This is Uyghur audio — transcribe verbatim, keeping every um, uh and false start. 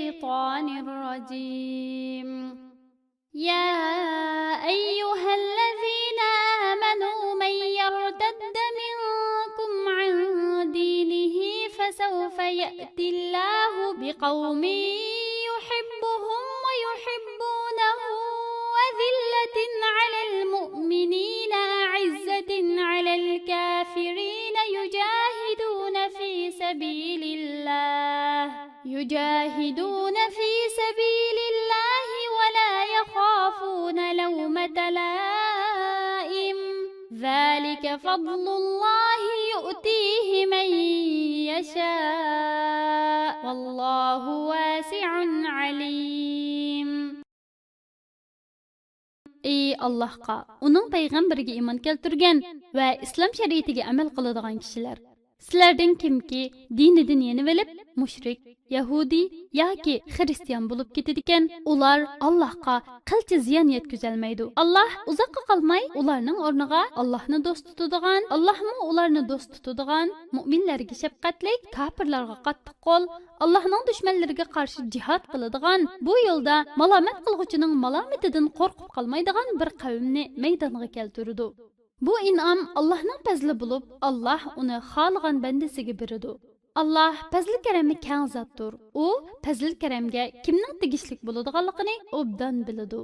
الشيطان الرجيم. يا أيها الذين آمنوا من يرتد منكم عن دينه فسوف يأتي الله بقوم يحبهم ويحبونه أذلة على المؤمنين أعزة على الكافرين يجاهدون في سبيل الله يجاهدون في سبيل الله ولا يخافون لومة لائم ذلك فضل الله يؤتيه من يشاء والله واسع عليم. ئى ئاللاھقا، ئۇنىڭ پەيغەمبىرىگە ئىمان كەلتۈرگەن ۋە ئىسلام شەرىئىتىگە ئەمەل قىلىدىغان كىشىلەر! سىلەردىن كىمكى دىنىدىن يېنىۋېلىپ، مۇشرىك، يەھۇدىي ياكى خىرىستىيان بولۇپ كېتىدىكەن، ئۇلار ئاللاھقا قىلچە زىيان يەتكۈزەلمەيدۇ. ئاللاھ ئۇزاققا قالماي ئۇلارنىڭ ئورنىغا ئاللاھنى دوست تۇتىدىغان، ئاللاھمۇ ئۇلارنى دوست تۇتىدىغان، مۇئمىنلەرگە شەپقەتلىك، كاپىرلارغا قاتتىق قول، ئاللاھنىڭ دۈشمەنلىرىگە قارشى جىھاد قىلىدىغان، بۇ يولدا مالامەت قىلغۇچىنىڭ مالامىتىدىن قورقۇپ قالمايدىغان بىر قەۋمنى مەيدانغا كەلتۈرىدۇ. بۇ ئىنئام ئاللاھنىڭ پەزلى بولۇپ، ئاللاھ ئۇنى خالىغان بەندىسىگە بېرىدۇ. ئاللاھ پەزلى كەرىمى كەڭ زاتتۇر. ئۇ پەزلى كەرەمگە كىمنىڭ تېگىشلىك بولىدىغانلىقىنى ئوبدان بىلىدۇ.